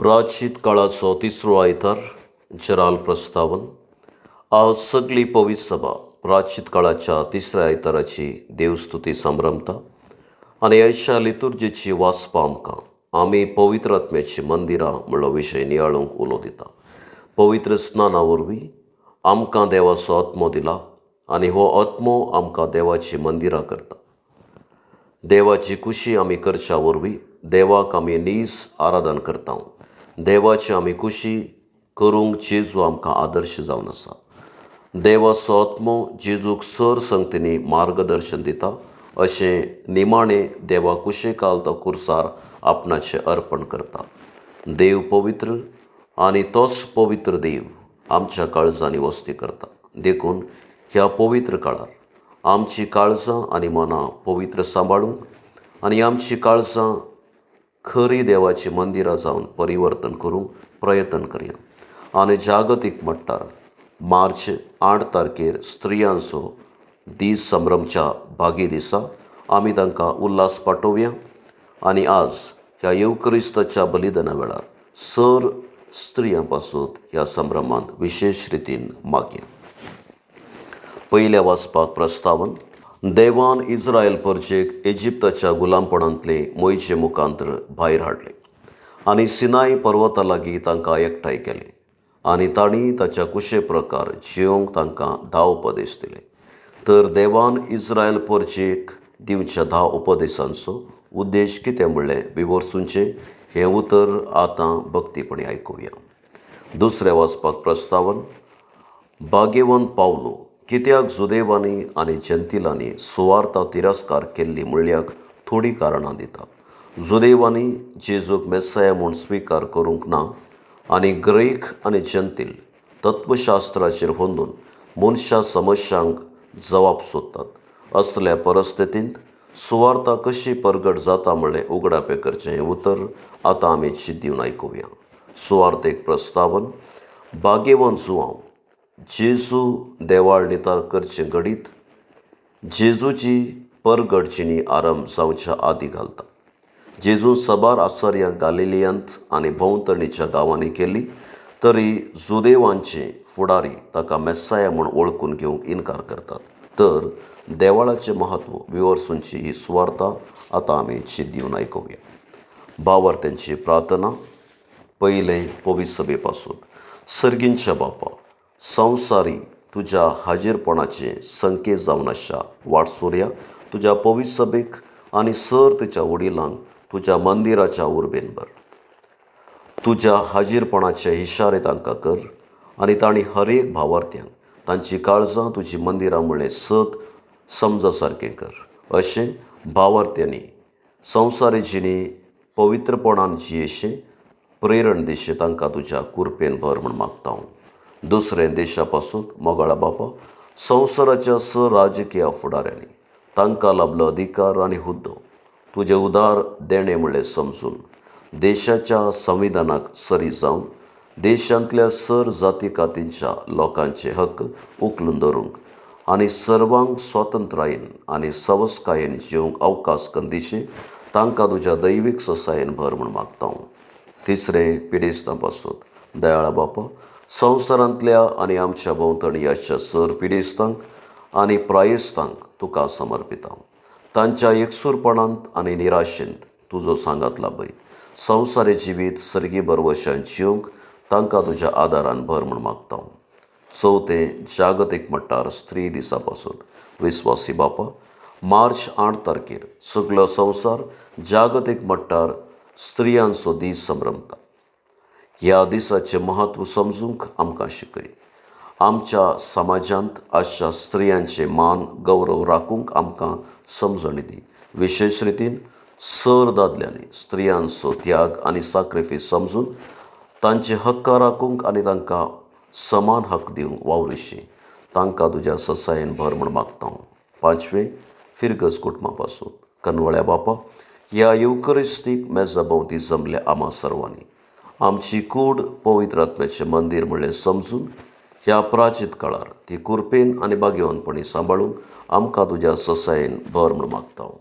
प्राचीत काळाचो तिसरो आयतार जेराल प्रस्तावन. आज सगली पवित्र सभा प्राचीत काळाच्या तिसऱ्या आयताराची देवस्तुती संभ्रमता आनी आयच्या लितुर्जेची वाचपा आमकां आमी पवित्र आत्म्याची मंदिरां म्हणलो विशय नियाळूंक उलो दिता. पवित्र स्नाना वरवीं आमकां देवाचो आत्मो दिला आनी हो आत्मो आमकां देवाची मंदिरां करता. देवाची खुशी आमी करच्या वरवीं देवाक आमी नीज आराधन करता. देवाची आमी खुशी करूंक जेजू आमकां आदर्श जावन आसा. देवाचो आत्मो जेजूक सर संगतींनी मार्गदर्शन दिता अशें निमाणें देवा कुशेकाल तो कुर्सार आपणाचें अर्पण करता. देव पवित्र आनी तोच पवित्र देव आमच्या काळजांनी वस्ती करता. देखून ह्या पवित्र काळार आमची काळजां आनी मनां पवित्र सांबाळूंक आनी आमची काळजां खरी देवाची मंदिरां जावन परिवर्तन करूंक प्रयत्न करया. आनी जागतीक मट्टार मार्च 8 तारखेर स्त्रियांचो दीस संभ्रमच्या भागी दिसा आमी तांकां उल्हास पाठोवया आनी आज ह्या येवक्रिस्ताच्या बलिदाना वेळार सर स्त्रियां पासून ह्या संभ्रमांत विशेश रितीन मागया. पयल्या वाचपाक प्रस्तावन. देवान इस्रायल परजेक इजिप्ताच्या गुलामपणांतले मोयचे मुखांतर भायर हाडले आनी सिनाय पर्वता लागीं तांकां एकठांय केले आनी तांणी ताच्या कुशे प्रकार जियोंक तांकां 10 उपदेश दिले. तर देवान इस्रायल परजेक दिवच्या 10 उपदेशांचो उद्देश कितें म्हणलें विवर्सूंचें हें उतर आतां भक्तीपणी आयकुया. दुसऱ्या वाचपाक प्रस्तावन. भाग्यवंत पावलो कित्याक जुदेवांनी आनी जंतिलांनी सुवार्ता तिरस्कार केल्ली म्हणल्याक थोडीं कारणां दिता. जुदेवांनी जेजूक मेस्साया म्हूण स्विकार करूंक ना आनी ग्रेक आनी जंतील तत्वशास्त्राचेर होंदून मनशा समस्यांक जवाब सोदतात. असल्या परिस्थितींत सुवार्ता कशी परगट जाता म्हणलें उगडापें करचें हें उतर आतां आमी चिंत दिवन आयकुया. सुवार्तेक प्रस्तावन. भाग्यवंत जुवांव जेजू देवाळ नितार करचें घडीत जेजूची परगट जिणी आरंभ जावच्या आदी घालता. जेजू सबार आचार्या गालिलियांत आनी भोंवतणीच्या गांवांनी केली तरी जुदेवांचे फुडारी ताका मेस्साया म्हूण वळखून घेवंक इनकार करतात. तर देवाळाचें म्हत्व विवर्सूंची ही सुवार्ता आतां आमी चिंत दिवन आयकुया. भावार्थ्यांची प्रार्थना. पयलें पवित्र सभे पासून. सर्गींच्या बापा, संवसारी तुज्या हाजीरपणाचे संकेत जावन आसच्या वाटसुर्या तुज्या पवित्र सभेक आनी सर तिच्या वडिलांक तुज्या मंदिराच्या उर्बेन भर. तुज्या हाजीरपणाचे इशारे तांकां कर आनी तांणी हर एक भावार्थ्यांक तांची काळजां तुजी मंदिरां म्हणलें सत समजा सारकें कर. अशें भावार्थ्यांनी संवसारी जिणी पवित्रपणान जियेशें प्रेरण दिशें तांकां तुज्या कुरपेन भर म्हूण मागता हांव. दुसरें देशा पासून. मोगाळा बापा, संवसाराच्या स राजकीय फुडाऱ्यांनी तांकां लाबलो अधिकार आनी हुद्दो तुजें उदार देणें म्हणलें समजून देशाच्या संविधानाक सरी जावन देशांतल्या सर जाती कातींच्या लोकांचे हक्क उखलून धरूंक आनी सर्वांक स्वतंत्रायेन आनी सवस्कायेन जिवंक अवकाश कंदीचे तांकां तुज्या दैवीक ससायेन भर म्हूण मागता हांव. तिसरें पिडेस्तां पासून. दयाळा बापा, संवसारांतल्या आनी आमच्या भोंवतणी आसच्या सर पिडेस्तांक आनी प्रायेस्तांक तुका समर्पिता. तांच्या एकसूरपणांत आनी निराशेंत तुजो सांगात लाभय. संवसारी जिवीत सर्गी बरवशान जिवंक तांकां तुज्या आदारान भर म्हूण मागता हांव. चवथें जागतीक मट्टार स्त्री दिसा पासून. विस्वासी बापा, मार्च 8 तारखेर सगलो संवसार जागतीक मट्टार स्त्रियांचो दीस संभ्रमता. ह्या दिसाचें म्हत्व समजूंक आमकां शिकय. आमच्या समाजांत आसच्या स्त्रियांचे मान गौरव राखूंक आमकां समजणी दी. विशेश रितीन सर दादल्यांनी स्त्रियांचो त्याग आनी साक्रिफीस समजून तांचे हक्क राखूंक आनी तांकां समान हक्क दिवंक वावरिशी तांकां तुज्या ससायेन भर म्हूण मागता हांव. पांचवें फिरगज कुटुंबा पासून. कनवळ्या बापा, ह्या येवकरिस्तीक मेजा भोंवती जमल्या आमा सर्वांनी आमची कूड पवित्र आत्म्याचें मंदीर म्हणलें समजून ह्या प्राचीत काळार ती कुरपेन आनी भाग्यवंतपणी सांबाळूंक आमकां तुज्या ससायेन भर म्हूण मागता हांव.